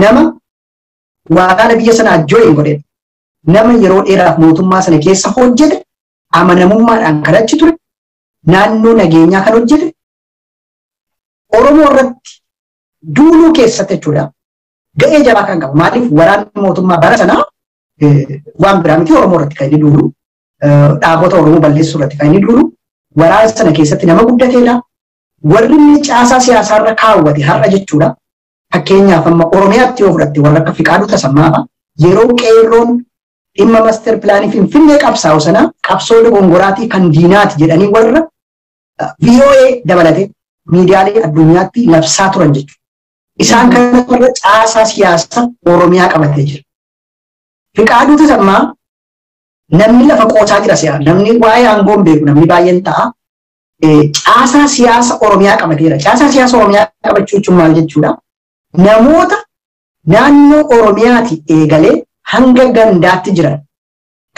nama waraana biyya sanaa join godhedha. Nama yeroo dheeraaf mootummaa sana keessa hojjete, amanamummaadhaan kan achi ture, naannoo nageenyaa kan hojjete, Oromoo irratti duuluu keessatti jechuudha. Ga'ee jabaa kan qabu. Maaliif waraanni mootummaa bara sanaa waan biraa miti Oromoo irratti kan inni duulu. Dhaabota Oromoo balleessuu irratti kan inni duulu. Waraana sana keessatti nama guddateedha. Warri inni caasaa siyaasaarra kaawwate har'a jechuudha. Fakkeenyaaf amma Oromiyaatti yoo fudhatte warra akka Fiqaaduu Tasammaa fa'a yeroo qeerroon dhimma master pilaanii Finfinnee qabsaa'u sana qabsoo dogongoraatii kan diinaati jedhanii warra VOA dabalate miidiyaalee addunyaatti labsaa turan jechuudha. Isaan kana warra caasaa siyaasa Oromiyaa qabatee jira. Fiqaaduu Tasammaa namni lafa qoosaa jira si'a. Namni waa'ee aangoo hin beeku namni baay'een ta'a. Caasaa siyaasa Oromiyaa qabateera. Caasaa siyaasa Oromiyaa qabachuu jechuun maal jechuudha? Namoota naannoo Oromiyaati eegalee hanga gandaatti jiran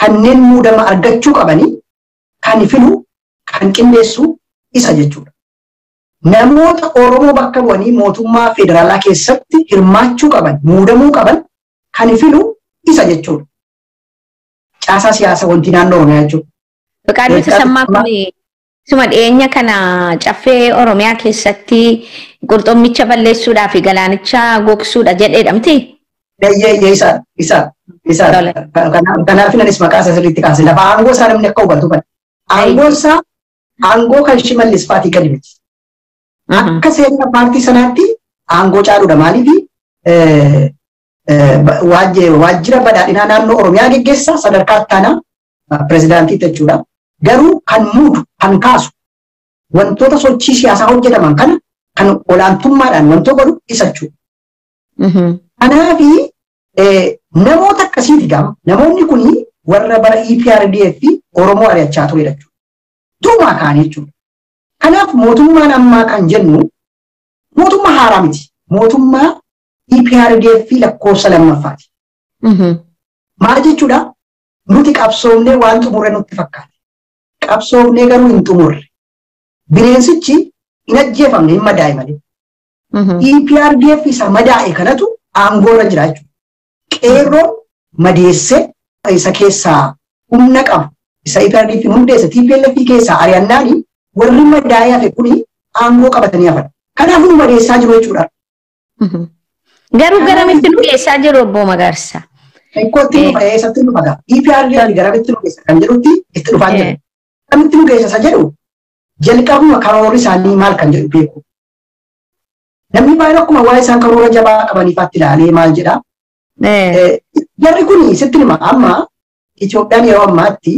kanneen muudama argachuu qabanii kan filu kan qindeessu isa jechuudha. Namoota Oromoo bakka bu'anii mootummaa federaalaa keessatti hirmaachuu qaban muudamuu qaban kan filu isa jechuudha. Caasaa siyaasa wanti naannoo Oromiyaa jechuudha. Fiqaaduu Tasammaa kun suma dhiyeenya kana caffee Oromiyaa keessatti qurxummicha balleessuudhaa fi galaanicha gogsuudha jedheedha miti? Eeyyee isa isa isa kanaaf anis maqaa isaa sirriitti kaase lafa aangoo isaa namni akka hubatu kana. Aangoo isaa aangoo kan Shimallis fa'aatii gadi miti. Akka seera paartii sanaatti aangoo caaluudha maaliif waajjira badhaadhinaa naannoo Oromiyaa geggeessa sadarkaa ittaanaa pirezidaantii jechuudha. Garuu kan muudu kan kaasu wantoota sochii siyaasaa hojjetaman kana kan olaantummaadhaan wantoota godhu isa jechuudha. Kanaafi namoota akkasiiti gama namoonni kuni warra bara EPRDF fi Oromoo ari'achaa ture jechuudha. Duumaa kaanii jechuudha. Kanaaf mootummaan ammaa kan jennu mootummaa haaraa miti. Mootummaa EPRDF lakkoofsa lammaffaati. Maal jechuudha? Nuti qabsoofnee waan xumurre nutti fakkaate. Qabsoofnee garuu hin xumurre. Bineensichi hin ajjeefamne hin madaa'e malee. EPRDF isa madaa'e kanatu aangoorra jira jechuudha. Qeerroon madeessee isa keessaa humna qabu isa EPRDF hundeesse TPLF keessaa ari'annaani warri madaa'ee hafe kuni aangoo qabatanii hafan. Kanaafuu nu madeessaa jiru jechuudha. Garuu garamitti nu geessaa jiru obbo Magarsaa? Itti dhufa eessatti nu dhufa? EPRDF garamitti nu geessa kan jedhutti itti dhufaa jira. Garamitti nu geessa isa jedhu jalqabuma karoorri isaanii maal kan jedhu beeku. Namni baay'een akkuma waa'ee isaan karoora jabaa qabaniifaatti ilaalee maal jedhaa? Jarri kun sitti hima amma Itoophiyaan yeroo ammaatti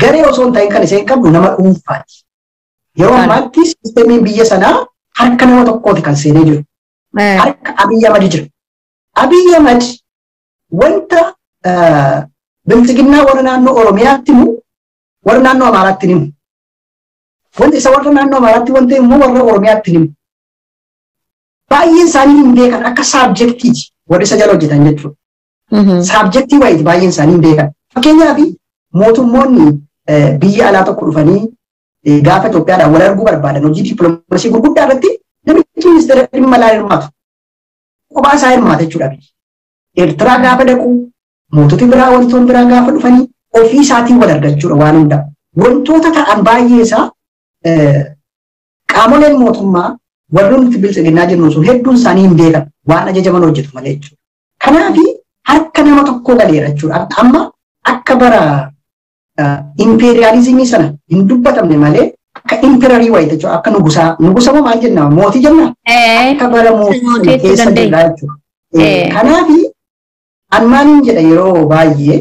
garee osoo hin ta'in kan isheen qabdu nama dhuunfaati. Yeroo ammaatti siistemiin biyya sanaa harka nama tokkooti kan seenee jiru. Harka Abiyyi Ahmad jira. Abiyyi Ahmad wanta bilxiginnaa warra naannoo Oromiyaatti himu warra naannoo Amaaraatti himu. Wanti isa warra naannoo Amaaraatti wanta immoo warra Oromiyaatti himu. Baay'een isaanii hin beekan akka saabjektiiti warri isa jala hojjetan jechuudha. Saabjektii wayiiti baay'een isaanii hin beekan. Fakkeenyaaf mootummoonni biyya alaa tokko dhufanii gaafa Itoophiyaadhaan wal arguu barbaadan hojii dippiloomaasii gurguddaa irratti namichi ministeera dhimma alaa hirmaatu. Kophaa isaa hirmaata jechuudha biyyi. Eertiraa gaafa dhaqu mootota biraa wantoonni biraa gaafa dhufanii ofii isaatiin wal argachuudha waan hundaa. Wantoota ta'an baay'ee isaa qaamoleen mootummaa warri nuti bilxiginnaa jennu sun hedduun isaanii hin beekan waan ajajaman hojjetu malee jechuudha. Kanaaf harka nama tokkoo galeera jechuudha. Amma akka bara impeeriyaalizimii sana hin dubbatamne malee akka impeerarii wayii jechuudha. Akka nugusaa nugusa moo maal jenna mootii jenna akka bara mootii keessa jirra jechuudha. Kanaaf an maaliin jedha yeroo baay'ee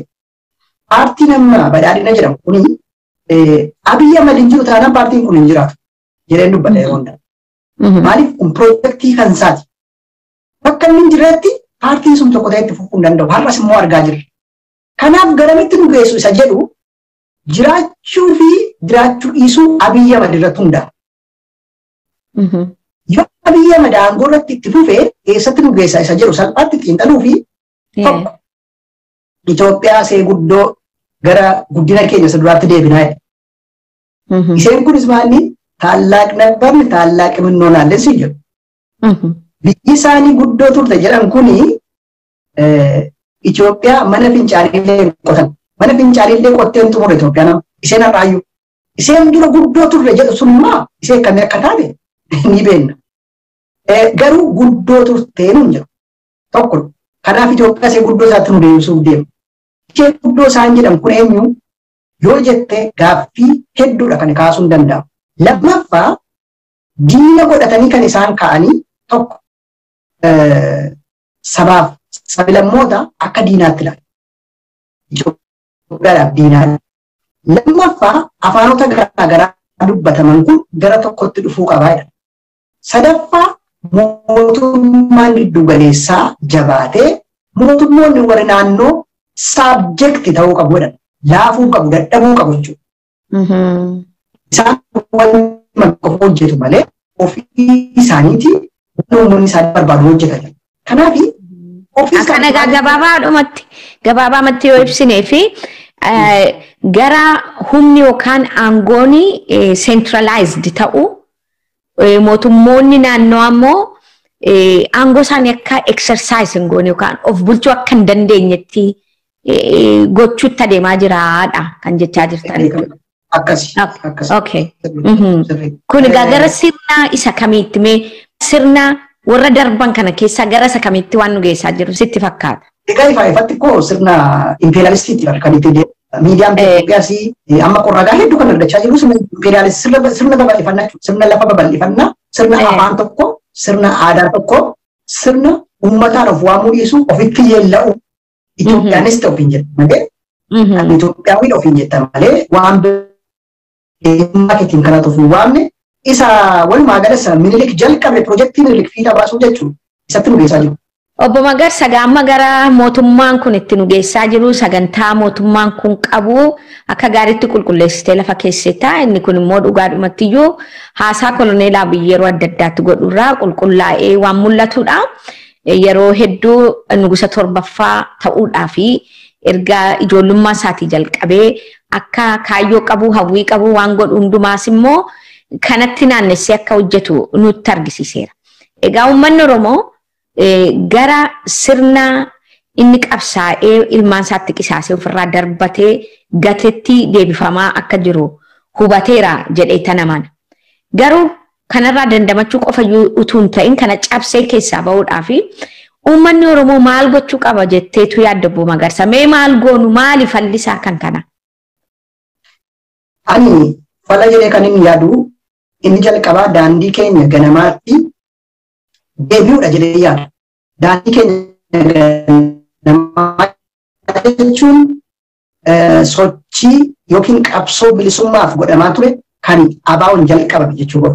paartiin amma badhaadhina jedhamu kuni Abiyyi Ahmad hin jiru taanaan paartiin kun hin jiraatu jedheen dubbadha yeroo hundaa. Maaliif kun piroojeektii kan isaati. Bakka inni hin jirretti paartiin sun tokko ta'ee itti fufuu hin danda'u. Har'as immoo argaa jirra. Kanaaf garamitti nu geessu isa jedhu jiraachuu fi jiraachuu dhiisuu Abiyyi Ahmad irratti hundaa'a. Yoo Abiyyi Ahmad aangoo irratti itti fufee eessatti nu geessa isa jedhu salphaatti xiinxaluu fi tokko Itoophiyaa see guddoo gara guddina keenya isa duraatti deebinaa jedha. Isheen kunis maalni ታላቅ ነበርን ታላቅ እንሆናለን ሲል jedhu. Biyyi isaanii guddoo turte jedhan kuni Itoophiyaa mana fincaaniillee hin qotan. Mana fincaaniillee qottee hin xumurre Itoophiyaan amma. Isheen har'aayyuu. Isheen dura guddoo turre jedhu sun immoo ishee akkamii akka taate ni beekna. Garuu guddoo turtee nuun jedhu. Tokko kanaaf Itoophiyaa ishee guddoo isaatti nu deebisuuf deema. Isheen guddoo isaan jedhan kun eenyu? Yoo jette gaaffii hedduudha kan kaasuun danda'amu. Lammaffaa diina godhatanii kan isaan ka'anii tokko sabaaf sablammoota akka diinaatti ilaalu. Itoophiyaadhaaf diinaa. Lammaffaa afaanota garaagaraa dubbataman kun gara tokkotti dhufuu qabaa jedha. Sadaffaa mootummaan giddu galeessaa jabaatee mootummoonni warri naannoo saabjekti ta'uu qabu jedhan. Laafuu qabu, dadhabuu qabu jechuudha. Isaan waluma qofa hojjetu malee ofii isaaniitii waan uummanni isaanii barbaadu hojjetan. Kanaaf ofii Akkana egaa gabaabaadhumatti yoo ibsinee fi gara humni yookaan aangoon centralized ta'u mootummoonni naannoo ammoo aangoo isaanii akka exercise hin goone yookaan of bulchuu akka hin dandeenyetti gochuutti adeemaa jiraadha kan jechaa jirtan. Akkasi. Okay. Kun egaa gara sirna isa kamiitti mee sirna warra darban kana keessaa gara isa kamiitti waan nu geessaa jiru sitti fakkaata? Egaa ifaa ifatti koo sirna impeeraalistiitti kan itti deemu. Miidiyaan Itoophiyaas amma qorragaa hedduu kan argachaa jiru sirna impeeraalistii, sirna babal'ifannaa jechuudha. Sirna lafa babal'ifannaa, sirna afaan tokko, sirna aadaa tokko, sirna uummataan of waamuu dhiisuu, ofitti yeella'u. Itoophiyaanis ta'e ofiin jetta malee, Itoophiyaawwiin ofiin jetta malee waan eenyummaa keetiin kanatu of hin waamne isa walumaa gala Minilik jalqabe piroojeektii Minilik fiixa baasuu jechuudha. Isatti nu geessaa jiru. Obbo Magarsa amma gara mootummaan kun itti nu geessaa jiru sagantaa mootummaan kun qabu akka gaariitti qulqulleessitee lafa keessetta. Inni kun immoo dhugaadhumatti iyyuu haasaa koloneel Abiy yeroo adda addaatti godhurraa qulqullaa'ee waan mul'atudha. Yeroo hedduu nugusa torbaffaa ta'uudhaa fi erga ijoollummaa isaatii jalqabee akka kaayyoo qabu, hawwii qabu waan godhu hundumaas immoo kanatti naannessee akka hojjetu nutti argisiiseera. Egaa uummanni Oromoo gara sirna inni qabsaa'ee ilmaan isaatti qisaasee ofirraa darbatee gateetti deebifamaa akka jiru hubateera jedhee tanaman. Garuu kanarraa dandamachuu qofa utuu hin ta'in kana cabsee keessaa bahuudhaa fi uummanni Oromoo maal gochuu qaba jetteetu yaadda Obbo Magarsa? Mee maal goonu maali fallisaa kan kana? Ani fala jedhee kan inni yaadu inni jalqabaa daandii keenya ganamaatti deebi'uudha jedhee yaada. Daandii keenya ganamaa jechuun sochii yookiin qabsoo bilisummaaf godhamaa ture kan ABO'n jalqabame jechuudha.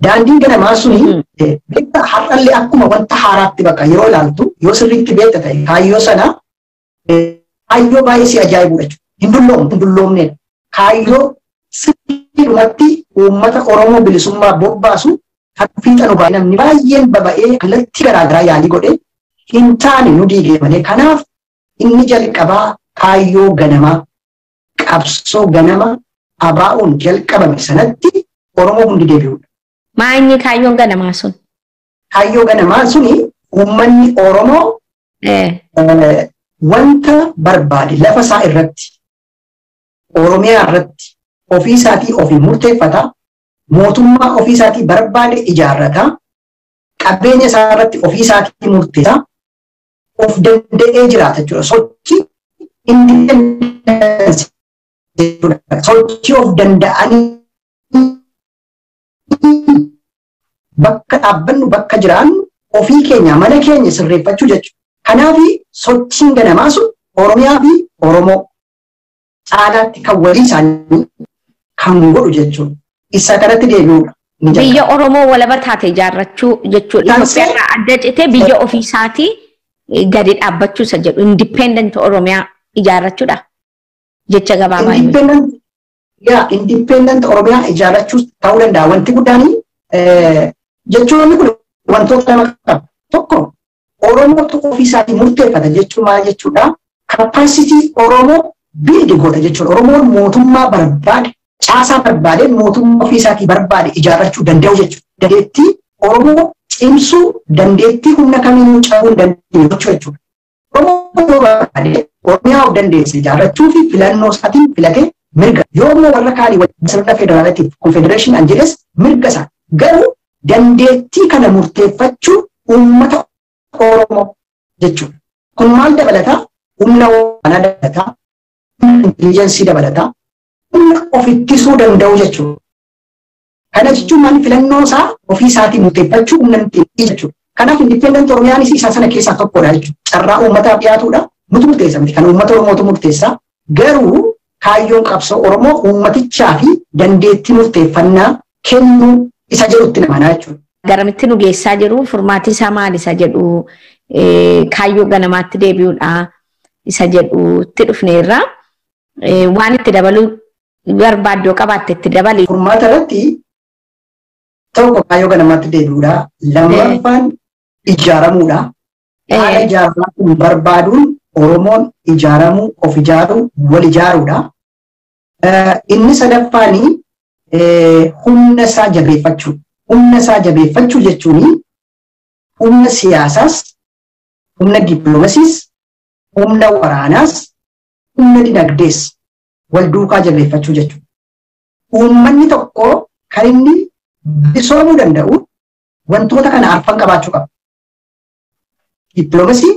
Daandiin ganamaa suni beektaa har'allee akkuma wanta haaraatti bakka yeroo ilaaltu yoo sirriitti beekta ta'e kaayyoo sana kaayyoo baay'ee si ajaa'ibudha jechuudha. Hin dulloomne, hin dulloomnedha. Kaayyoo sirriidhumatti uummata Oromoo bilisummaa bobbaasu kan fiixa nu baay'ee namni baay'een baba'ee kallattii garaagaraa yaalii godhee hin taane nu diigee malee. Kanaaf inni jalqabaa kaayyoo ganamaa qabsoo ganama ABO'n jalqabame sanatti Oromoo hundi deebi'uudha. Maanyi kaayyoon ganamaa sun? Kaayyoo ganamaa suni uummanni Oromoo wanta barbaade lafa isaa irratti Oromiyaa irratti ofii isaatii ofii murteeffata, mootummaa ofii isaatii barbaade ijaarrata, qabeenya isaa irratti ofii isaatii murteessa, of danda'ee jiraata jechuudha. Sochii independence jechuudha. Sochii of danda'anii bakka dhaabbannu bakka jiraannu ofii keenya mana keenya sirreeffachuu jechuudha. Kanaaf sochiin ganamaa sun Oromiyaa fi Oromoo caalaatti kan walii isaanii kan godhu jechuudha. Isa kanatti deebi'uudha. Biyya Oromoo walaba taate ijaarrachuu jechuudha. Itoophiyaarraa adda citee biyya ofii isaatii gadi dhaabbachuu isa jedhu independent Oromiyaa ijaarrachuudha. Jecha gabaabaa. Independent Oromiyaa ijaarrachuu ta'uu danda'a. Wanti guddaan jechuun kun wantoota lama qaba. Tokko Oromoo ofii isaatii murteeffata jechuun maal jechuudha? Capacity Oromoo build goota jechuudha. Oromoon mootummaa barbaade, caasaa barbaade, mootummaa ofii isaatii barbaade ijaarrachuu danda'u jechuudha. Dandeettii Oromoo cimsuu, dandeettii humna kamiinuu cabuu hin dandeenye jechuudha. Oromoo yoo barbaade Oromiyaa of dandeesse ijaarrachuu fi filannoo isaatiin filatee mirga. Yoo immoo warra kaanii wajjin sirna federaalaatiif konfedereeshinii an jedhes mirga isaa. Garuu dandeettii kana murteeffachuu uummata Oromoo jechuudha. Kun maal dabalataa? Humna waraanaa dabalataa, intelligensii dabalataa, Humna of ittisuu danda'u jechuudha. Kana jechuun maal filannoo isaa ofii isaatiin murteeffachuu humna ittiin jechuudha. Kanaaf independent Oromiyaanis isa sana keessaa tokkodha jechuudha. Carraa uummataaf dhiyaatudha. Nutu murteessa miti. Kan uummata Oromootu murteessa. Garuu kaayyoon qabsoo Oromoo uummatichaa fi dandeettii murteeffannaa kennuu isa jedhutti namanaa jechuudha. Garamitti nu geessaa jiru furmaati isaa maal isa jedhu kaayyoo ganamaatti deebi'uudha isa jedhutti dhufneerra. Waan itti dabaluu barbaaddoo qabaatte itti dabali. Furmaata irratti tokko kaayyoo ganamaatti deebi'uudha. Lammaffaan ijaaramuudha. Haala ijaaramaa kun barbaaduun Oromoon ijaaramuu, of ijaaruu, wal ijaaruudha. Inni sadaffaani humna isaa jabeeffachuu. Humna isaa jabeeffachuu jechuun humna siyaasaas, humna dippiloomaasiis, humna waraanaas, humna dinagdees wal duukaa jabeeffachuu jechuudha. Uummanni tokko kan inni bilisoomuu danda'u wantoota kana arfan qabaachuu qaba. Dippiloomasii,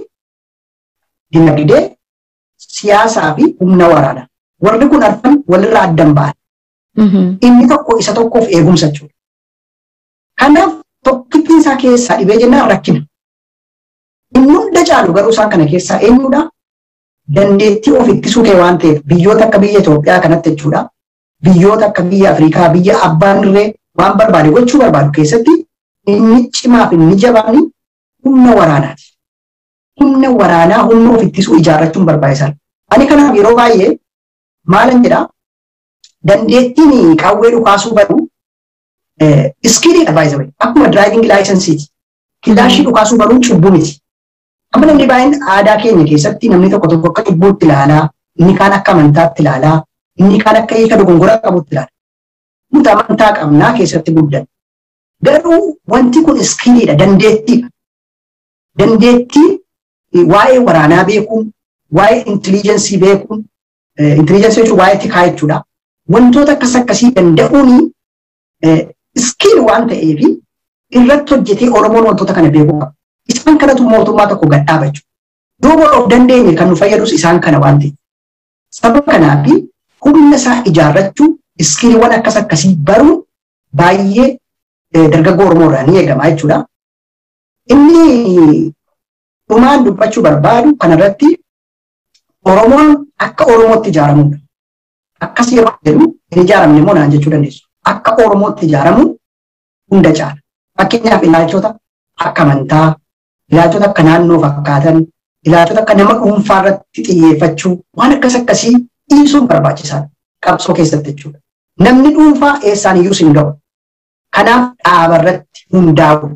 dinagdee, siyaasaa fi humna waraanaa. Warri kun arfan walirraa addan ba'an. Inni tokko isa tokkoof eegumsa jechuudha. Kanaaf tokkittiin isaa keessaa dhibee jennaan rakkina. Inni hunda caalu garuu isaan kana keessaa eenyudha? Dandeettii of ittisuu kee waan ta'eef biyyoota akka biyya Itoophiyaa kanatti jechuudha. Biyyoota akka biyya Afrikaa, biyya abbaan irree waan barbaade gochuu barbaadu keessatti inni cimaa fi inni jabaan humna waraanaati. Humna waraanaa humna of ittisuu ijaarrachuun barbaachisaadha. Ani kanaaf yeroo baay'ee maalan jedhaa? Dandeettiin qawwee dhukaasuu baruu iskiliidha baay'ee. Akkuma driving licenseeti. Kilaashii dhukaasuu baruun cubbuu miti. Amma namni baay'een aadaa keenya keessatti namni tokko tokko akka cubbuutti ilaalaa, inni kaan akka amantaatti ilaalaa, inni kaan akka hiika dogongoraa qabutti ilaala. Nuti amantaa qabnaa keessatti guddanne. Garuu wanti kun iskiliidha, dandeettiidha. Dandeettii waa'ee waraanaa beekuun, waa'ee intelligensii beekuun, intelligensii jechuun waa'ee tikaa jechuudha. Wantoota akkas akkasii danda'uun skill waan ta'eef irratti hojjetee Oromoon wantoota kana beekuu qaba. Isaan kanatu mootummaa tokko gad dhaaba jechuudha. Duuba of dandeenye kan nu fayyadus isaan kana waan ta'eef. Sababa kanaaf humna isaa ijaarrachuu iskiliiwwan akkas akkasii baruun baay'ee dargaggoo Oromoo irraa ni eegama jechuudha. Inni dhumaan dubbachuu barbaadu kanarratti Oromoon akka Oromootti ijaaramudha. Akkas yeroo jedhu hin ijaaramne immoo naan jechuu dandeessu. Akka Oromootti ijaaramu hunda caala. Fakkeenyaaf ilaalchota akka amantaa, ilaalchota akka naannoo fakkaatan, ilaalchota akka nama dhuunfaa irratti xiyyeeffachuu waan akkas akkasii dhiisuun barbaachisaadha. Qabsoo keessatti jechuudha. Namni dhuunfaa eessaan iyyuu sin ga'u. Kanaaf dhaaba irratti hundaa'u.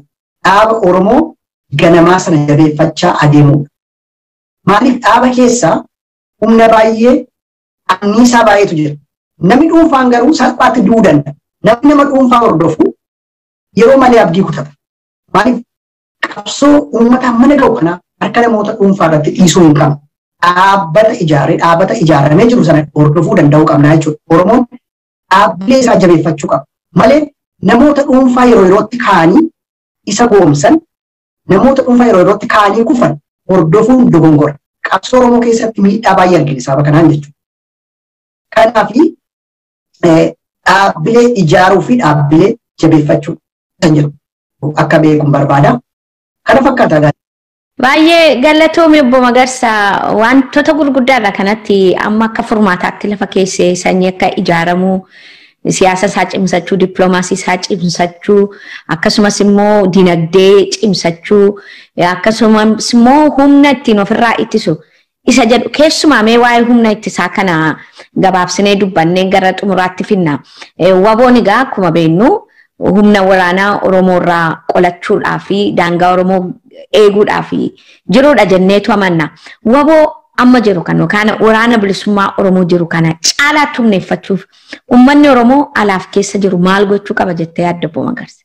Dhaaba Oromoo ganamaa sana jabeeffachaa adeemudha. Maaliif dhaaba keessaa humna baay'ee anniisaa baay'eetu jira. Namni dhuunfaan garuu salphaatti du'uu danda'a. Namni nama dhuunfaa hordofu yeroo malee abdii kutata. Maaliif qabsoo uummataa mana ga'u kana harka namoota dhuunfaa irratti dhiisuu hin qabnu. Dhaabbata ijaaree dhaabbata ijaaramee jiru sana hordofuu danda'uu qabna jechuudha. Oromoon dhaabbilee isaa jabeeffachuu qaba. Malee namoota dhuunfaa yeroo yerootti ka'anii isa goomsan, namoota dhuunfaa yeroo yerootti ka'anii kufan hordofuun dogongora. Qabsoo Oromoo keessatti miidhaa baay'ee argina sababa kanaan jechuudha. Kanaaf dhaabbilee ijaaruu fi dhaabbilee jabeeffachuu kan jedhu akka beekuun barbaada. Kana fakkaata gaarii. Baay'ee galatoomi obbo Magarsaa wantoota gurguddaadha kanatti amma akka furmaataatti lafa keessee sanyii akka ijaaramuu, siyaasa isaa cimsachuu, dippiloomaasii isaa cimsachuu, akkasumas immoo dinagdee cimsachuu, akkasumas immoo humna ittiin ofirraa ittisu isa jedhu keessumaa mee waa'ee humna ittisaa kana gabaabsinee dubbannee gara xumuraatti finna. Waboon egaa akkuma beeknu humna waraanaa Oromoo irraa qolachuudhaa fi daangaa Oromoo eeguudhaa fi jiruudha jenneetu amanna. Waboo amma jiru kan yookaan waraana bilisummaa Oromoo jiru kana caalaatti humneeffachuuf uummanni Oromoo alaaf keessa jiru maal gochuu qaba jettee yaadda obbo Magarsa?